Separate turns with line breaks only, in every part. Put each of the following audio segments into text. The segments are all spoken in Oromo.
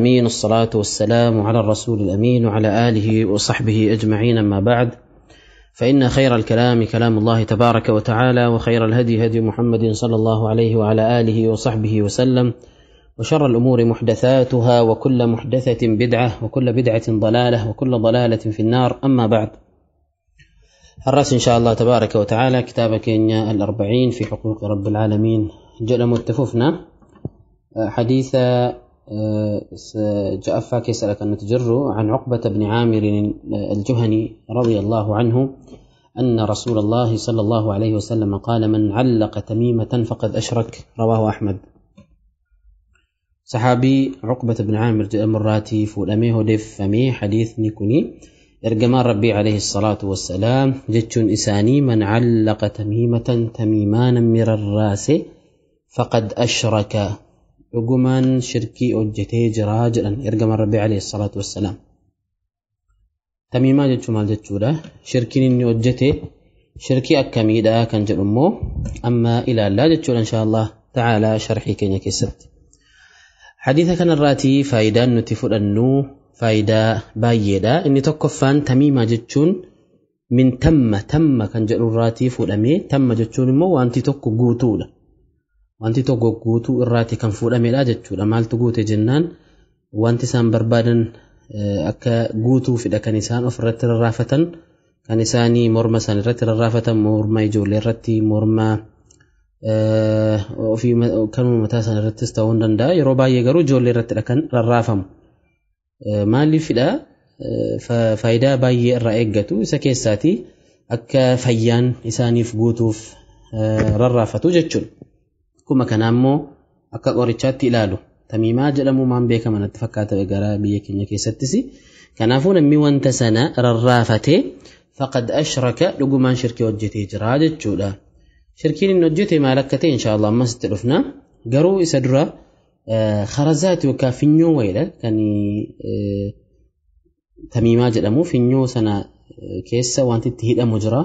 العالمين، الصلاة والسلام على الرسول الأمين وعلى آله وصحبه أجمعين، أما بعد، فإن خير الكلام كلام الله تبارك وتعالى، وخير الهدي هدي محمد صلى الله عليه وعلى آله وصحبه وسلم، وشر الأمور محدثاتها، وكل محدثة بدعة، وكل بدعة ضلالة، وكل ضلالة في النار. أما بعد، الرأس إن شاء الله تبارك وتعالى كتاب كينيا الأربعين في حقوق رب العالمين جل متففنا حديث جاء كيسألك أن تجر عن عقبة بن عامر الجهني رضي الله عنه أن رسول الله صلى الله عليه وسلم قال: من علق تميمة فقد أشرك. رواه أحمد. صحابي عقبة بن عامر مراتي فولميه دفمي حديث نكوني إرجمان ربي عليه الصلاة والسلام جتشون إساني: من علق تميمة تميمانا من الراس فقد أشرك. Dhugumaan shirkii hojjetee jira jedhan ergamaan Rabbii alayhi salaatu wassalaam. Tamiimaa jechuun maal jechuudha? Shirkiin inni hojjete shirkii akkamiidha kan jedhu immoo amma ilaallaa jechuudha insha Allah ta'ala sharhii keenya keessatti. Hadiisa kanarraatii faayidaan nuti fudhannu faayidaa baay'eedha. Inni tokkoffaan tamiimaa jechuun min tamma tamma kan jedhurraatii fuudhamee, tamma jechuun immoo wanti tokko guutuudha. Wanti tokko guutuu irraatii kan fuudhamedha jechuudha. Maaltu guute jennaan wanti isaan barbaadan akka guutuufidha kan isaan ofirratti rarraafatan, kan isaanii morma isaan irratti rarraafatan, morma ijoollee irratti, morma ofii kanuma mataa isaan irrattis ta'uu ni danda'a. Yeroo baay'ee garuu ijoollee irrattidha kan rarraafamu. Maaliifidha? Faayidaa baay'ee irraa eeggatu. Isa keessaatii akka fayyaan isaaniif guutuuf rarraafatu jechuudha. Akkuma kanaa immoo akka qorichaatti ilaalu. Tamiimaa jedhamu maan beekama natti fakkaata gara biyya keenya keessattis. Kanaafuu namni wanta sana rarraafate faqad ashraka, dhugumaan shirkii hojjetee jira jechuudha. Shirkiin inni hojjete maal akka ta'e insha Allah ammas itti dhufna. Garuu isa dura kharazaati yookaan finyoo wayiidha kan tamiimaa jedhamu. Finyoo sana keessa wanti itti hidhamu jira.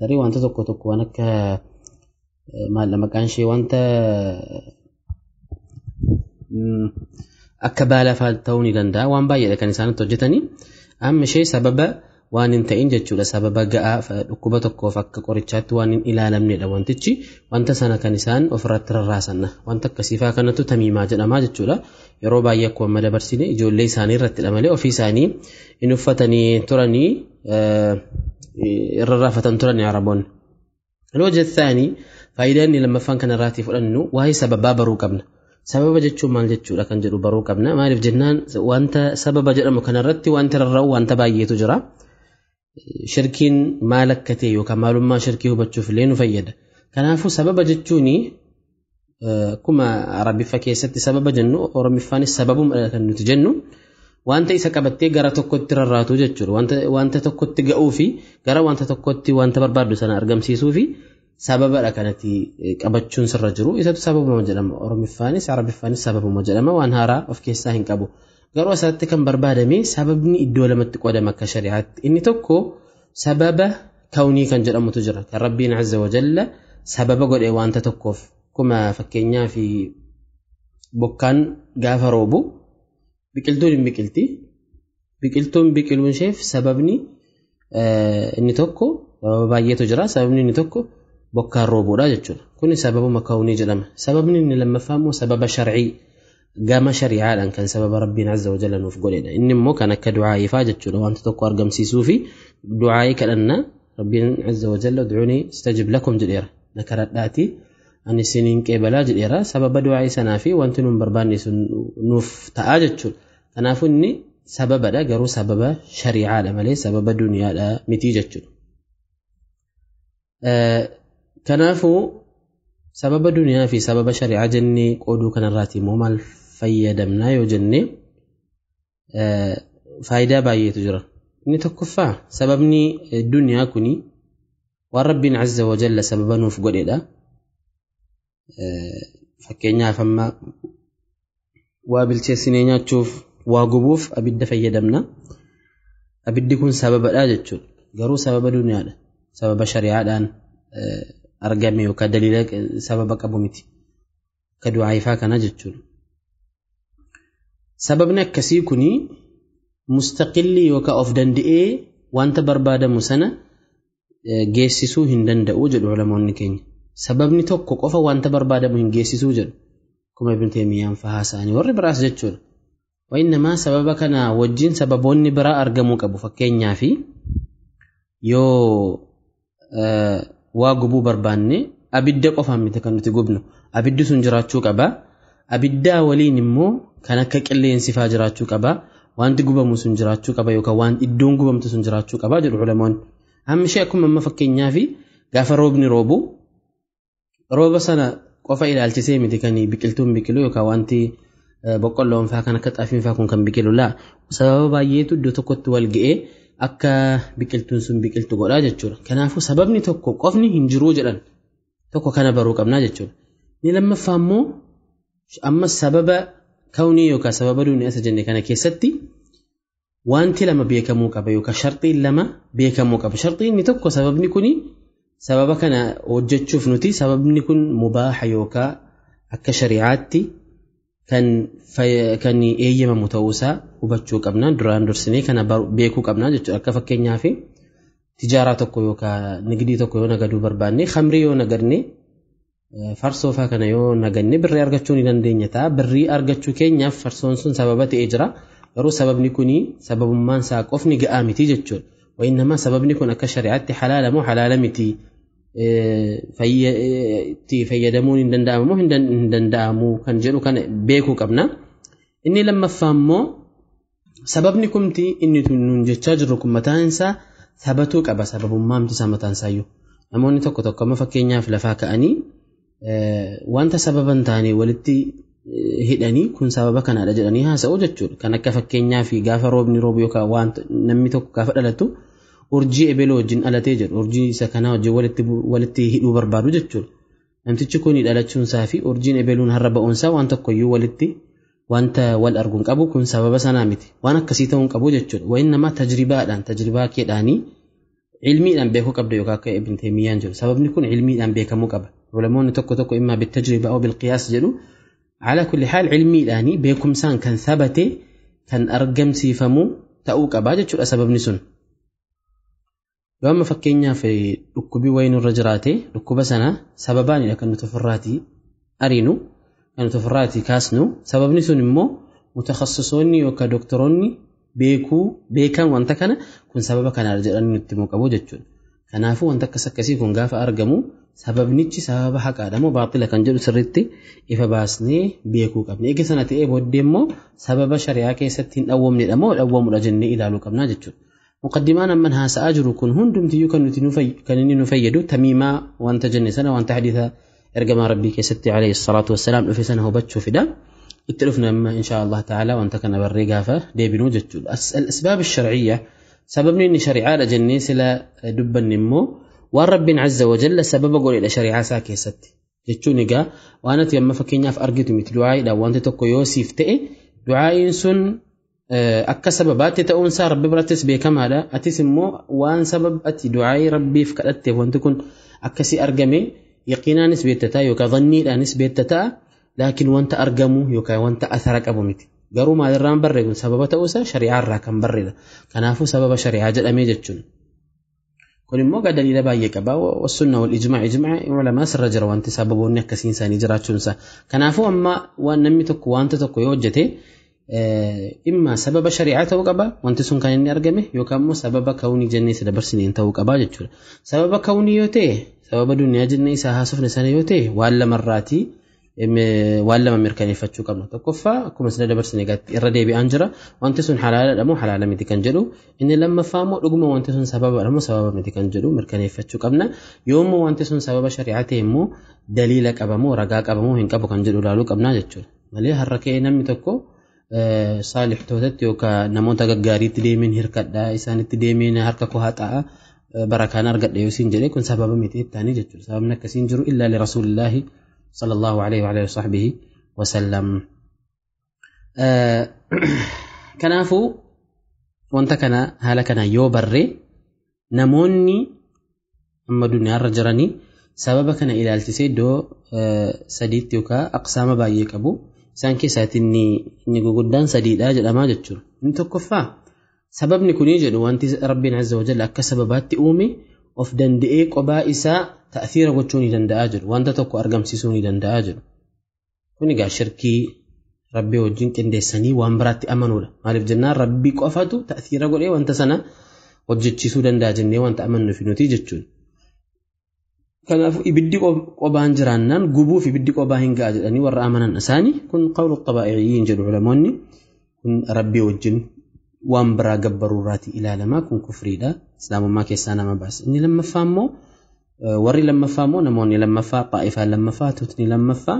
Tarii wanta tokko tokko waan akka maal maqaan ishee wanta akka baala fa'aa ta'uu ni danda'a. Waan baay'eedha kan isaan itti hojjetanii. Amma ishee sababa waan hin ta'in jechuudha. Sababa ga'aa dhukkuba tokkoof akka qorichaatti waan hin ilaalamnedha wantichi. Wanta sana kan isaan ofirratti rarraasanna. Wanta akkasiifaa kanatu tamiimaa jedhama jechuudha. Yeroo baay'ee akkuma amma dabarsine ijoollee isaanii irrattidha malee ofii isaanii hin uffatanii turanii rarraafatan turanii Araboonni. الوجه الثاني faayidaa inni lammaffaan kanarraatii fudhannu waa'ee sababaa baruu qabna. Sababa jechuun maal jechuudha kan jedhu baruu qabna. Maaliif jennaan wanta sababa jedhamu kanarratti wanti rarra'u wanta baay'eetu jira. Shirkiin maal akka ta'e yookaan maalummaa shirkii hubachuuf illee nu fayyada. Kanaafuu sababa jechuun akkuma Arabiffa keessatti sababa jennu Oromiffaanis sababuma kan nuti jennu wanta isa qabattee gara tokkotti rarraatu jechuudha. Wanta tokkotti ga'uu fi gara wanta tokkotti wanta barbaaddu sana argamsiisuu fi sababadha kanatti qabachuun sirra jiru. Isatu sababuma jedhama. Oromiffaanis Arabiffaanis sababuma jedhama. Waan haaraa of keessaa hin qabu. Garuu asirratti kan barbaadame sababni iddoo lamatti qoodama akka shari'aatti. Inni tokko sababa kawnii kan jedhamutu jira. Kan Rabbiin azza wa jalla sababa godhe wanta tokkoof. Akkuma fakkeenyaa fi bokkaan gaafa roobu biqiltuun hin biqilti. Biqiltuun biqiluun isheef sababni inni tokko sababa baay'eetu jira. Sababni inni tokko bokkaan roobuudha jechuudha. Kuni sababuma kawnii jedhama. Sababni inni lammaffaa immoo sababa shar'ii, gama shari'aadhaan kan sababa Rabbiin azza wa jalla nuuf godhedha. Inni immoo kan akka du'aa'ii fa'aa jechuudha. Wanta tokko argamsiisuu fi du'aa'ii kadhannaa Rabbiin azza wa jalla ud'uunii astajib lakum jedheera. Na kadhadhaatii ani isiniin qeebalaa jedheera. Sababa du'aa'ii sanaa fi wanti nuun barbaanne sun nuuf ta'a jechuudha. Kanaafuu inni sababadha, garuu sababa shari'aadha malee sababa duniyaadha miti jechuudha. Kanaafuu sababa duniyaa fi sababa shari'aa jennee qooduu kanarraati immoo maal fayyadamnaa yoo jenne faayidaa baay'eetu jira. Inni tokkoffaa sababni duniyaa kuni waan Rabbiin azza wa jalla sababa nuuf godhedha. Fakkeenyaaf amma waa bilcheessinee nyaachuuf waa gubuuf abidda fayyadamna. Abiddi kun sababadha jechuudha. Garuu sababa duniyaadha. Sababa shari'aadhaan argame yookaan daliila sababa qabu miti. Akka du'aa ifaa kana jechuudha. Sababni akkasii kuni mustaqilli yookaan of danda'ee wanta barbaadamu sana geessisuu hin danda'u jedhu ulamoonni keenya. Sababni tokko qofa wanta barbaadamu hin geessisuu jedhu. Akkuma Ibn Taymiyyaan fa'aa isaanii warri biraas jechuudha. Wainnamaa sababa kana wajjin sababoonni biraa argamuu qabu. Fakkeenyaaf yoo waa gubuu barbaanne abidda qofaan miti kan nuti gubnu. Abiddi sun jiraachuu qaba. Abiddaa waliin immoo kan akka qilleensi fa'aa jiraachuu qaba. Wanti gubamu sun jiraachuu qaba yookaan waan iddoon gubamtu sun jiraachuu qaba jedhu ulamoonni. Hammi ishee akkuma amma fakkeenyaaf gaafa roobni roobu rooba sana qofa ilaalchisee miti kan biqiltuun biqilu yookaan wanti boqqolloon fa'aa kan akka xaafiin fa'aa kun kan biqilu laa sababa baay'eetu iddoo tokkotti wal ga'ee akka biqiltuun sun biqiltu godhaa jechuudha. Kanaafuu sababni tokko qofni hin jiruu jedhan tokko kana baruu qabnaa jechuudha. Inni lammaffaa immoo amma sababa kawnii yookaan sababa duniyaa isa jenne kana keessatti wanti lama beekamuu qaba yookaan sharxiin lama beekamuu qaba. Sharxiin inni tokko sababni kuni sababa kana hojjechuuf nuti sababni kun mubaaha yookaan akka shari'aatti kan eeyyamamu ta'uusaa hubachuu qabna. Duraan dursinee kana beekuu qabna jechuudha. Akka fakkeenyaaf tijaaraa tokko yookaan nigdii tokko yoo nagaduu barbaanne khamrii yoo nagadne farsoo fa'aa kana yoo naganne birrii argachuu ni dandeenya ta'a. Birrii argachuu keenyaaf farsoon sun sababa ta'ee jira. Garuu sababni kuni sababummaan isaa qofni ga'aa miti jechuudha. Wainnamaa sababni kun akka shari'aatti halaala moo halaala miti itti fayyadamuun hin danda'amu moo hin danda'amu kan jedhu kana beekuu qabna. Inni lammaffaa immoo sababni kumti inni nuun jechaa jirru kun mataan isaa sabatuu qaba sababummaa miti isaa mataan isaayyuu. Namoonni tokko tokko amma fakkeenyaaf lafaa ka'anii wanta sababa hin taane walitti hidhanii kun sababa kanaadha jedhanii haasa'u jechuudha. Kan akka fakkeenyaaf gaafa roobni roobu yookaan wanta namni tokko gaafa dhalatu urjii ebeloo wajjin dhalatee jedhu urjii isa kanaa wajjin walitti hidhuu barbaadu jechuudha. Namtichi kun dhalachuunsaa fi urjiin ebeluun har'a ba'uunsaa waan tokkoyyuu walitti wanta wal arguun qabu kun sababa sanaa miti. Waan akkasii ta'uu hin qabu jechuudha. Wayin namaa tajribaadhaan tajribaa keedhaanii ilmiidhaan beekuu qabda yookaan akka Ibn Taymiyyaan jedhu. Sababni kun ilmiidhaan beekamuu qaba. Ulamoonni tokko tokko immaa bitajribaa oo bilqiyaas jedhu. Ala kulli haal ilmiidhaanii beekumsaan kan sabate kan argamsiifamu ta'uu qaba jechuudha sababni sun. Yoo amma fakkeenyaaf dhukkubii wayii nurra jiraate dhukkuba sana sababaanidha kan nuti ofirraatii ariinu kan nuti ofirraatii kaasnu sababni sun immoo mutakassisoonni yookaan doktoroonni beekan wanta kana kun sababa kanaadha jedhanii nutti himuu qabu jechuudha. Kanaafuu wanta akkas akkasii kun gaafa argamu sababnichi sababa haqaadha moo baaxila kan jedhu sirriitti ifa baasnee beekuu qabna. Eega sana ta'ee booddee immoo sababa shari'aa keessatti hin dhawwamnedha moo dhawwamudha jennee ilaaluu qabna jechuudha. Muqaddimaan amman haasa'aa jiru kun hundumtiyyuu kan nuti kan inni nu fayyadu tamiimaa wanta jenne sana wanta hadiisa ergamaa rabbii keessatti alayhi salaatu wassalaam dhufe sana hubachuufidha. Itti dhufna amma insha Allah ta'ala wanta kana barree gaafa deebinuu jechuudha. Al-asbaab ash-shar'iyya sababni inni shari'aadha jennee sila dubbanne immoo waan rabbiin azza wa jalla sababa godheedha shari'aa isaa keessatti jechuun egaa waan ati amma fakkeenyaaf argitu miti du'aa'iidhaan wanti tokko yoo siif ta'e du'aa'iin sun akka sababaatti ta'uunsaa rabbi birattis beekamaadha. Atis immoo waan sabab ati du'aa'ii rabbiif kadhatteef wanti kun akkasii argame yaqiinaanis beektataa yookaan dhanniidhaanis beektataa laakiin wanta argamu yookaan wanta athara qabu miti. Garuu maalirraan barree kun sababa ta'uusaa shari'aarraa kan barreedha. Kanaafuu sababa shari'aa jedhamee jechuun. Kun immoo daliila baay'ee qaba. Wassunna wal ijmaa ijmaa ulamaa sirra jira wanti sababoonni akkasiin isaanii jiraachuunsaa. Kanaafuu amma waan namni tokko wanta tokko yoo hojjete imma sababa shari'aa ta'uu qaba wanti sun kan inni argame yookaan immoo sababa kawnii jennee isa dabarsineen ta'uu qaba jechuudha. Sababa kawnii yoo ta'e sababa duniyaa jennee isaa haasofne sana yoo ta'e waan lamarraatii waan lama mirkaneeffachuu qabna. Tokkoffaa akkuma sila dabarsine irra deebi'aan jira wanti sun halaaladha moo halaala miti kan jedhu inni lammaffaa immoo dhuguma wanti sun sababadha moo sababa miti kan jedhu mirkaneeffachuu qabna. Yoommoo wanti sun sababa shari'aa ta'e immoo daliila qaba moo ragaa qaba moo hin qabu kan jedhu ilaaluu qabna jechuudha. Malee har'a ka'ee namni tokko saalihtootatti yookaan namoota gaggaariitti deemeen hirkadhaa isaanitti deemeen harka koo haxaa'a barakaan argadha yoo siin jedhee kun sababa miti ittaanii jechuudha. Sababni akkasiin jiru illaa li rasuulillaahi sallallahu alaihi wa alihi wasahbihi wasallam. Kanaafuu wanta kana haala kana yoo barree namoonni amma duniyaarra jiranii sababa kana ilaalchisee iddoo sadiitti yookaan aqsaama baay'ee qabu. Isaan keessaatti inni guguddaan sadiidha jedhamaa jechuudha. Inni tokkoffaa sababni kunii jedhu wanti Rabbiin azza wa jalla akka sababaatti uume of danda'ee qobaa isaa ta'athiira gochuu ni danda'a jedhu. Wanta tokko argamsiisuu ni danda'a jedhu. Kun egaa shirkii Rabbii wajjin qindeessanii waan biraatti amanuudha. Maaliif jennaan Rabbii qofatu ta'athiira godhee wanta sana hojjechiisuu danda'a jennee wanta amannuuf nuti jechuudha. Kanaafuu ibiddi qobaan jiraannaan gubuuf ibiddi qobaa hin ga'a jedhanii warra amanan isaanii kun qawlu xabaa'iyyiin jedhu ulamoonni kun Rabbii wajjin waan biraa gabbaruurraatii ilaalamaa kun kufriidha. Islaamummaa keessaa nama baasa. Inni lammaffaa immoo warri lammaffaa immoo namoonni lammaffaa xaa'ifaan lammaffaa tutni lammaffaa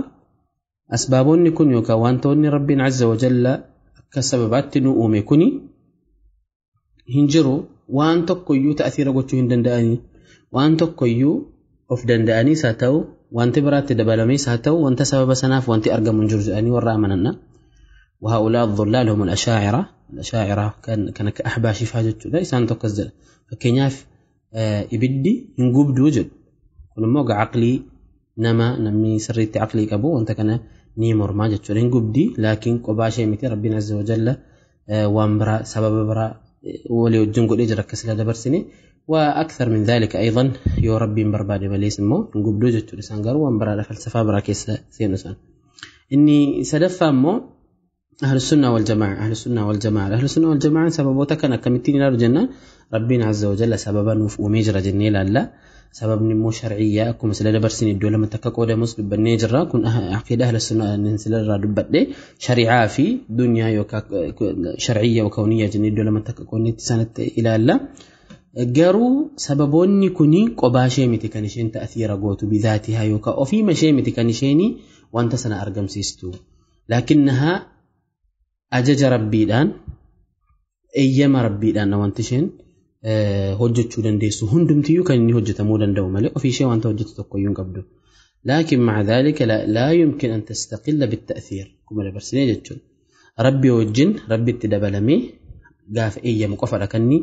asbaaboonni kun yookaan wantoonni Rabbiin azza wa jalla akka sababaatti nu uume kuni hin jiru waan tokkoyyuu ta'athiira gochuu hin danda'anii waan tokkoyyuu of danda'aniis haa ta'u wanti biraatti dabalamees haa ta'u wanta sababa sanaaf wanti argamu hin jiru jedhanii warra amananna. وهؤلاء الضلال هم الأشاعرة. الأشاعرة كان كأحباشي فاجت لا إنسان تقزل فكنياف إبدي نقوب دوجد كل موقع عقلي نما نمي سريت عقلي كابو وانت كان نيمور ما جت نقوب دي لكن قباشي متي ربنا عز وجل وامبرا سبب برا ولي وجنقول إجرا كسلا دبرسني وأكثر من ذلك أيضا يا ربي بربادي بليس مو نقوب دوجد لسان قروا وامبرا فلسفة برا كيس سينسان إني سدفا مو أهل السنة والجماعة. أهل السنة والجماعة أهل السنة والجماعة سببوتا كان كمتين إلى الجنة ربنا عز وجل سببا وميجرا جنة لا سبب نمو شرعية أكو مثلا دبرسني الدولة متكاكو دا مسلم بنيجرا كن عقيدة أهل السنة ننسل دبت شريعة في دنيا يوكا شرعية وكونية جنة الدولة متكاكو نتسانة إلى لا garuu sababoonni kuni qobaa ishee miti kan isheen ta'athiira gootu bizaatihaa yookaan ofiima ishee miti kan isheen wanta sana argamsiistu. Laakinnahaa ajaja rabbiidhaan eeyyama rabbiidhaan wanti isheen hojjechuu dandeessu hundumtiyyuu kan inni hojjetamuu danda'u malee ofii ishee wanta hojjetu tokkoyyuu hin qabdu. Laakin maca dhaalika laa yumkin an tastaqilla bitta'thiir kuma dabarsinee jechuudha. Rabbii wajjin rabbitti dabalamee gaafa eeyyamu qofadha kan inni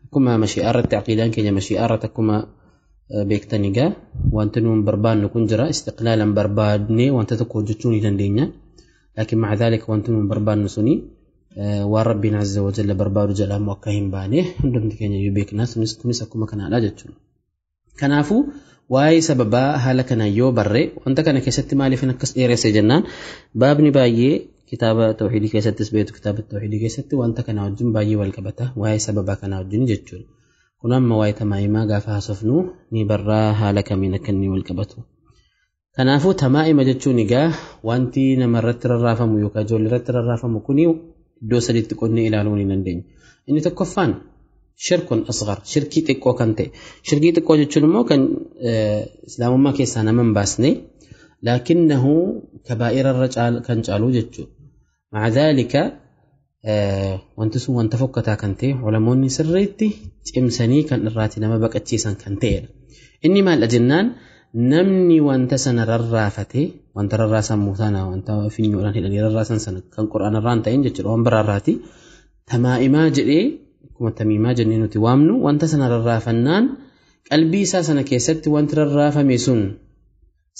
akkuma mashii'aa irratti aqiidaan keenya mashii'aa irratti akkuma beektan egaa wanti nuun barbaannu kun jira istiqlaalan barbaadnee wanta tokko hojjechuu ni dandeenya. Laakiin maca dhaalika wanti nuun barbaannu suni waan rabbiin azza wa jalla barbaadu jalaa immoo akka hin baane hundumti keenya iyyuu beekna sunis kunis akkuma kanaadha jechuudha. Kanaafuu waa'ee sababaa haala kanaan yoo barre wanta kana keessatti maaliif akkas dheeresse jennaan baabni baay'ee kitaaba tawhiidii keessattis beektu kitaaba tawhiidii keessatti wanta kana wajjin baay'ee wal qabata waa'ee sababaa kana wajjin jechuudha. Kun amma waa'ee tamaa'imaa gaafa haasofnu ni barraa haala kamiin akka inni wal qabatu. Kanaafuu tamaa'ima jechuun egaa wanti namarratti rarraafamu yookaan ijoollee irratti rarraafamu kuni iddoo sadiitti qonnee ilaaluu ni dandeenya. Inni tokkoffaan shirkun asghar shirkii xiqqoo kan ta'e. Shirkii xiqqoo jechuun immoo kan islaamummaa keessaa nama hin baasne laakinnahu kabaa'ira irra kan caalu jechuudha. مع ذلك wanti sun wanta fokkataa kan ta'e ulamoonni sirriitti cimsanii kan irraati nama baqachiisan kan ta'edha. Inni maal jennaan namni wanta sana rarraafate wanta rarraasamu sana wanta finyoodhaan hidhanii rarraasan sana kan qura'aana irraa hin ta'in jechuudha waan biraarraati tamaa'imaa jedhee akkuma tamiimaa jennee nuti waamnu wanta sana rarraafannaan qalbii isaa sana keessatti wanti rarraafame sun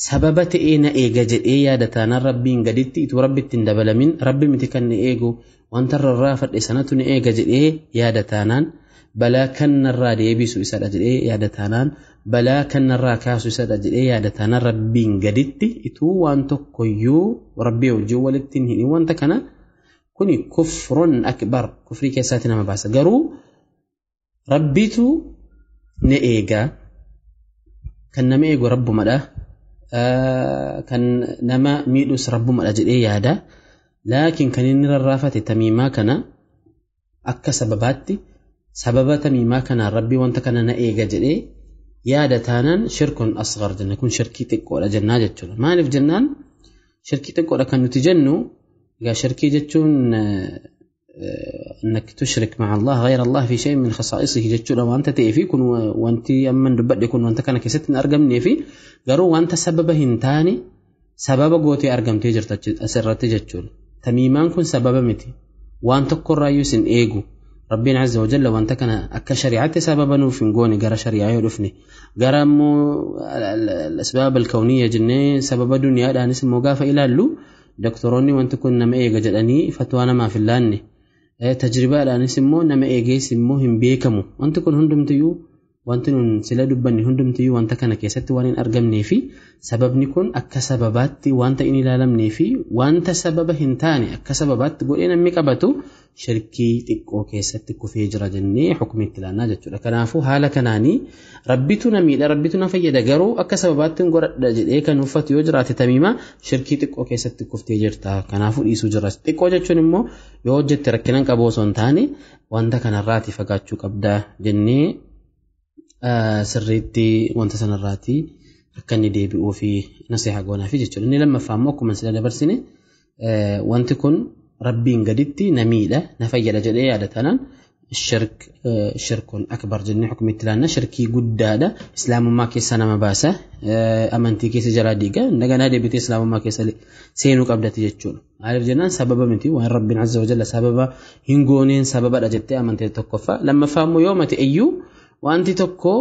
sababa ta'ee na eega jedhee yaada taanaan rabbiin gaditti ituu rabbitti hin dabalamin rabbi miti kan na eegu wanta rarraafadhe sanatu na eega jedhee yaada taanaan balaa kan narraa deebisu isadha jedhee yaada taanaan balaa kan narraa kaasu isadha jedhee yaada taanaan rabbiin gaditti ituu waan tokkoyyuu rabbii wajjin walitti hin hidhin wanta kana kuni kufrun akbar kufrii keessaatti nama baasa garuu rabbitu na eegaa kan nama eegu rabbumadha kan nama miidhus rabbumadha jedhee yaada laakiin kan inni rarraafate tamiimaa kana akka sababaatti sababa tamiimaa kanaan rabbii wanta kana na eega jedhee yaada taanaan shirkun asghar jenna kun shirkii xiqqoodha jennaa jechuudha. Maaliif jennaan shirkii xiqqoodha kan nuti jennu egaa shirkii jechuun انك تشرك مع الله غير الله في شيء من خصائصه jechuudha wanta ta'ee fi kun wanti amman dubbadhe kun wanta kana keessatti hin argamnee fi garuu wanta sababa hin taane sababa gootee argamtee jirta asirratti jechuudha. Tamiimaan kun sababa miti waan tokkorraayyuu isin eegu rabbiin azza wa jalla wanta kana akka shari'aatti sababa nuuf hin goone gara shari'aa yoo dhufne gara immoo asbaab alkawniyya jennee sababa duniyaadhaanis immoo gaafa ilaallu Doktoroonni wanti kun nama eega jedhanii fatwaa namaaf hin laanne. Tajribaadhaanis immoo nama eegees immoo hin beekamu. Wanti kun hundumtiyyuu wanti nun sila dubbanne hundumtiyyuu wanta kana keessatti waan hin argamnee fi sababni kun akka sababaatti wanta hin ilaalamnee fi wanta sababa hin taane akka sababaatti godhee namni qabatu shirkii xiqqoo keessatti kufee jira jennee hukumii itti ilaannaa jechuudha. Kanaafuu haala kanaanii rabbitu na miidha rabbitu na fayyada garuu akka sababaatti hin godhadha jedhee kan uffatu yoo jiraate tamiima shirkii xiqqoo keessatti kuftee jirta. Kanaafuu dhiisuu jira. Xiqqoo jechuun immoo yoo hojjette rakkina hin qabu osoo hin taane wanta kanarraatii fagaachuu qabda jennee sirriitti wanta sanarraatii akka inni deebi'uu fi nasiha goonaa fi jechuudha. Inni lammaffaa immoo akkuma sila dabarsine wanti kun rabbiin gaditti na miidha na fayyada jedhee yaada taanaan shirkun akbar jennee hukumitti ilaanna. Shirkii guddaadha. Islaamummaa keessa nama baasa. Amantii keessa jalaa diiga. Daganaa deebitee islaamummaa keessa seenuu qabdati jechuudha. Maaliif jennaan sababa miti waan rabbiin azza wa jalla sababa hin gooneen sababadha jettee amantee tokkoffaa. Lammaffaa immoo yoo mate iyyuu wanti tokko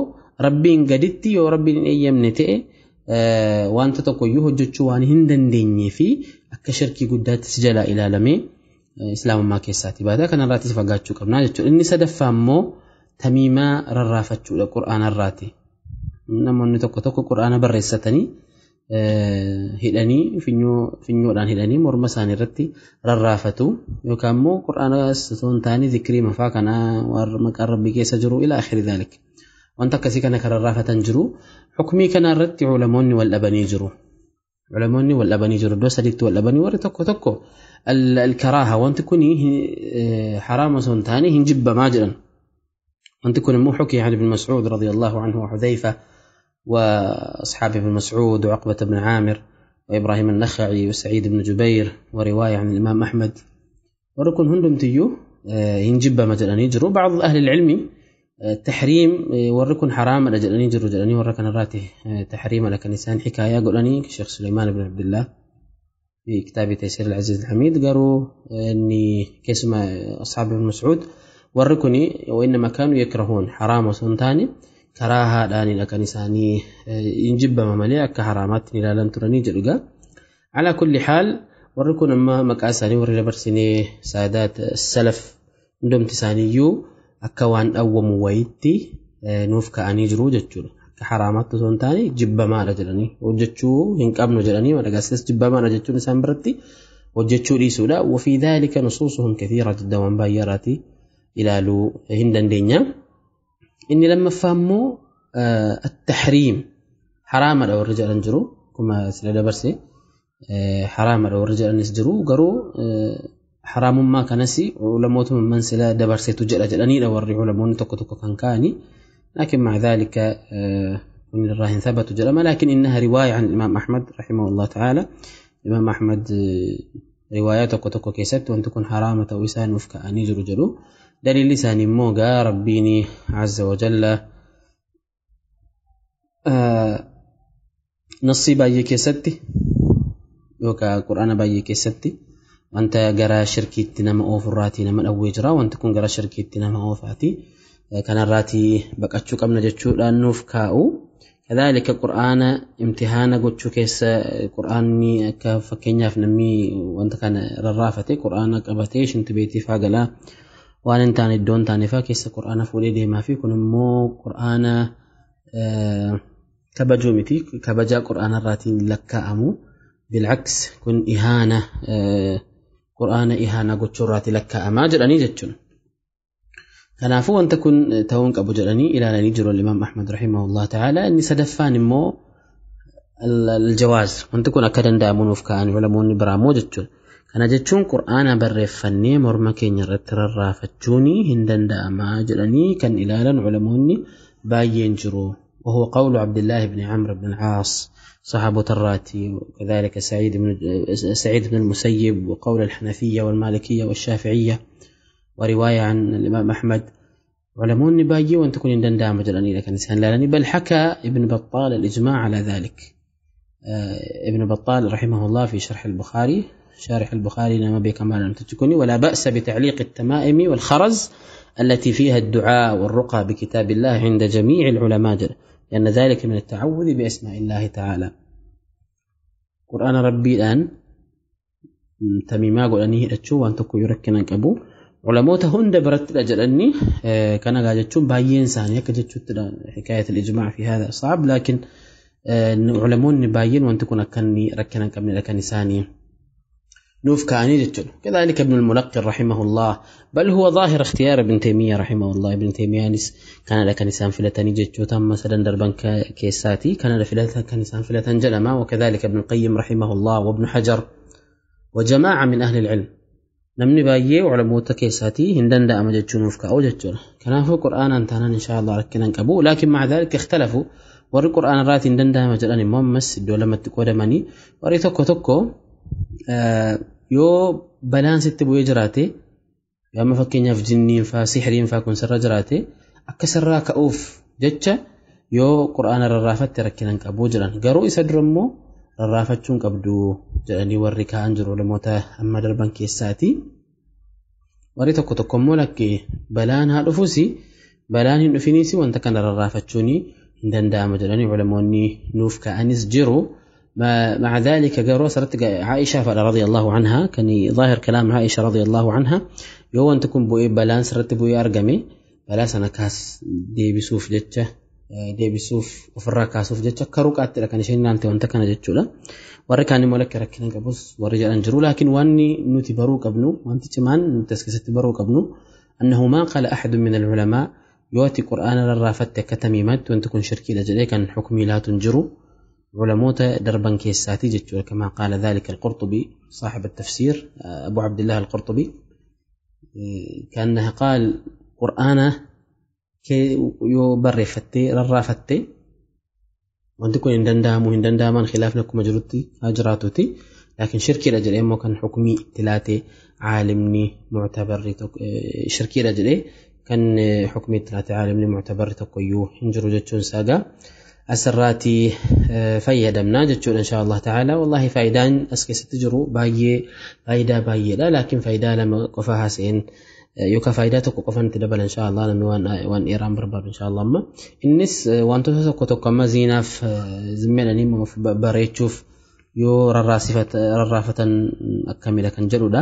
rabbiin gaditti yoo rabbiin hin eeyyamne ta'e wanta tokko iyyuu hojjechuu waan hin dandeenyee fi akka shirkii guddaattis jalaa ilaalamee islaamummaa keessaati baata. Kanarraattis fagaachuu qabnaa jechuudha. Inni sadaffaa immoo tamiimaa rarraafachuudha qur'aanarraati. Namoonni tokko tokko qur'aana barreessatanii hidhanii finyoodhaan hidhanii morma isaanii irratti rarraafatu yookaan immoo qur'aana osoo hin taane zikrii mafaa kanaa warra maqaan rabbii keessa jiru ila akhiri dhalik. Wanta akkasii kana kan rarraafatan jiru. Hukumii kana irratti ulamoonni wal dhabanii jiru. Ulamoonni wal dhabanii jiru. Iddoo sadiitti wal dhabanii warri tokko tokko alkaraaha wanti kun haraama osoo hin taane hin jibbamaa jedhan. Wanti kun immoo xukii an ibn Mas'uud radiyallahu anhu wa Hudhayfa وأصحاب ابن مسعود وعقبة بن عامر وإبراهيم النخعي وسعيد بن جبير ورواية عن الإمام أحمد وركن هندم تيو ينجب مثلا يجروا. بعض أهل العلم تحريم وركن حرام أجل يجروا جلني وركن الراتي تحريم لكن إنسان حكاية قولني الشيخ سليمان بن عبد الله في كتاب تيسير العزيز الحميد قالوا إني كسم أصحاب ابن مسعود وركني وإنما كانوا يكرهون حرام وسنتاني karaahaadhaanidha kan isaanii hin jibbama malee akka haraamaatti ilaalan turanii jedhugaa. Alaa kulli haal warri kun amma maqaa isaanii warri dabarsinee saadaat salaf hundumti isaaniiyyuu akka waan dhawwamu wayitti nuuf ka'anii jiru jechuudha. Akka haraamaatti osoo hin taane jibbamaadha jedhanii hojjechuu hin qabnu jedhanii madagaasas jibbamaadha jechuun isaan biratti hojjechuu dhiisuudha. Wafii dhaalika nusuusuhum kathiira jidda waan baay'eeraatii ilaaluu hin dandeenya. Inni lammaffaa immoo at-tahriim haraamadha warri jedhan jiru akkuma sila dabarse haraamadha warri jedhanis jiru garuu haraamummaa kanas ulamootuma man sila dabarsetu jedha jedhaniidha warri ulamoonni tokko tokko kan ka'ani. لكن مع ذلك من الراهن ثبت جرما لكن إنها رواية عن الإمام أحمد رحمه الله تعالى. الإمام أحمد رواية tokko tokko keessatti wanti kun haraama ta'uu isaa nuuf ka'anii jiru jedhu. Daliilli isaanii immoo gaa rabbiin azza wa jalla nassii baay'ee keessatti yookaan qur'aana baay'ee keessatti wanta gara shirkiitti nama oofurraatii nama dhawwee jira. Wanti kun gara shirkiitti nama oofaati. Kanarraatii baqachuu qabna jechuudhaan nuuf kaa'u. Kadhaalika qur'aana imtihaana gochuu keessa qur'aanni akka fakkeenyaaf namni wanta kana rarraafate qur'aana qabatee shinti beetii faa galaa waan hin taane iddoo hin taane faa keessa qur'aana fuudhee deemaa fi kun immoo qur'aana kabajuu miti kabajaa qur'aana irraatiin lakkaa'amu. Bilcaks kun ihaana qur'aana ihaana gochuu irraatii lakkaa'amaa jedhanii jechuudha. Kanaafuu wanta kun ta'uu hin qabu jedhanii ilaalanii jiru Imaam Ahmad rahimahullah ta'ala. Inni sadaffaan immoo aljawaaz wanti kun akka danda'amu nuuf ka'an ulamoonni biraa immoo jechuudha. Kana jechuun qur'aana barreeffannee morma keenya irratti rarraafachuun hin danda'amaa jedhanii kan ilaalan ulamoonni baay'een jiru. وهو قول عبد الله بن عمرو بن العاص صحابة الراتي وكذلك سعيد بن المسيب وقول الحنفية والمالكية والشافعية ورواية عن الإمام أحمد. علماء باقي وأن تكون دندامة جلاني لكن إنسان لا بل حكى ابن بطال الإجماع على ذلك. ابن بطال رحمه الله في شرح البخاري شارح البخاري نما بكمال أن تكوني ولا بأس بتعليق التمائم والخرز التي فيها الدعاء والرقى بكتاب الله عند جميع العلماء لأن ذلك من التعوذ بأسماء الله تعالى. قرآن ربي الآن Tamiimaa godhanii hidhachuu waan tokko yoo rakkina hin qabu. Ulamoota hunda birattidha jedhanii kana gaa jechuun baay'een isaanii akka jechuuttidha hikaayatul ijmaa fi haadha saab laakiin ulamoonni baay'een wanti kun akka inni rakkina hin qabnedha kan isaanii nuuf kaa'anii jechuudha. كذلك ابن الملقن رحمه الله بل هو ظاهر اختيار ابن تيمية رحمه الله. ابن تيمية كان لك نسان فلتني جتشوتا مثلا دربان كيساتي كان فلتن كان نسان فلتن جلما. وكذلك ابن القيم رحمه الله وابن حجر وجماعة من أهل العلم. Namni baay'ee ulamoota keessaatii hin danda'ama jechuun nuuf kaa'u jechuudha. Kanaafuu qur'aanaan taanaan insha Allah rakkina hin qabu. Laakiin ma'a dhaalika ikhtalafu warri qur'aana irraatii hin danda'ama jedhan immoo ammas iddoo lamatti qoodamanii warri tokko tokko yoo balaan sitti bu'ee jiraate amma fakkeenyaaf jinniin faa sihiriin faa kun sirra jiraate akka sirraa ka'uuf jecha yoo qur'aana rarraafatte rakkina hin qabu jedhan. Garuu isa dura immoo rarraafachuu hin qabdu jedhanii warri kaa'an jiru ulamoota amma darban keessaati. Warri tokko tokko immoo lakkee balaan haa dhufuus balaan hin dhufiniis wanta kana rarraafachuun hin danda'ama jedhanii ulamoonni nuuf kaa'anis jiru. مع ذلك قالوا سرت عائشة رضي الله عنها كان ظاهر كلام عائشة رضي الله عنها يو أن تكون بوي بلان سرت بوي أرقمي بلا سنة كاس دي بسوف جتة دي بسوف وفرا كاسوف جتة كروك أتلا كان شيء نانتي وانت كان جتشولا وري كان ملك ركنا قبوس ورجال أنجرو لكن واني نوتي بروك أبنو وانت كمان تسكست بروك أبنو أنه ما قال أحد من العلماء يوتي قرآن الرافت كتميمات وانت تكون شركي لجلي كان حكمي لا تنجرو علموت دربا كيساتي جتشولا كما قال ذلك القرطبي صاحب التفسير أبو عبد الله القرطبي كأنها قال قرآنه yoo barreeffattee rarraafattee wanti kun hin danda'amu hin danda'aman khilaafni akkuma jirutti haa jiraatuti. Laakiin shirkiidha jedhee immoo kan xukumii itti laate caalimni muctabarri shirkiidha jedhee kan xukumii itti laate caalimni muctabarri tokkoyyuu hin jiru jechuun isaa gaa asirraatii fayyadamnaa jechuudha insha Allah ta'ala. Wallahi faayidaan as keessatti jiru baay'ee faayidaa baay'eedha. Laakiin faayidaa lama qofa haasa'een yookaan faayidaa tokko qofan itti dabala insha Allah namni waan dheeraan barbaadu insha Allah amma innis wantoota tokko tokko amma ziinaaf zimmeedhanii of bareechuuf yoo rarraafatan akkamidha kan jedhudha.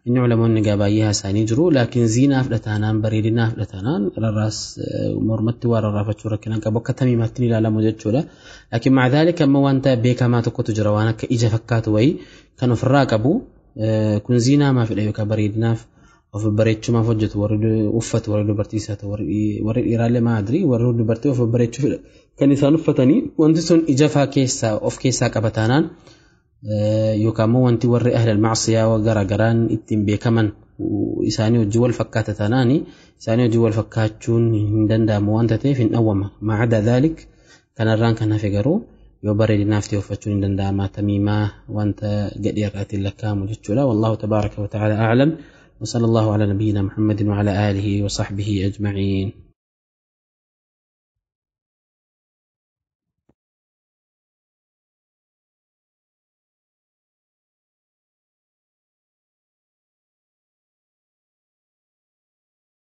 Inni ulamoonni egaa baay'ee haasa'anii jiru laakiin ziinaaf dhataanaan bareedinaaf dhataanaan rarraas mormatti waa rarraafachuu rakkina qabu akka tamiimaatti ni ilaalamu jechuudha. Laakiin ma'a dhaalika amma wanta beekamaa tokkotu jira waan akka ija fakkaatu wayii kan ofirraa qabu kun ziinaa maafidha yookaan bareedinaaf of bareechumaaf hojjetu warri uffatu warri dubartii isaa ta'u warri dhiiraallee maadri warri dubartii of bareechuufidha kan isaan uffatanii wanti sun ija faa keessaa of keessaa qaba taanaan yookaan immoo wanti warri ahlal macsiyaa garaagaraan ittiin beekaman isaanii hojii wal fakkaata taanaani isaanii hojii wal fakkaachuun hin danda'amu wanta ta'eef hin dhawwama macada dhaalik kanarraan kan hafe garuu yoo bareedinaaf ta'e uffachuun hin danda'ama tamiimaa wanta gadhee irraatiin lakkaa'amu jechuudha. Wallahu tabaaraka wa ta'ala a'lam. وصلى الله على نبينا محمد وعلى آله وصحبه أجمعين.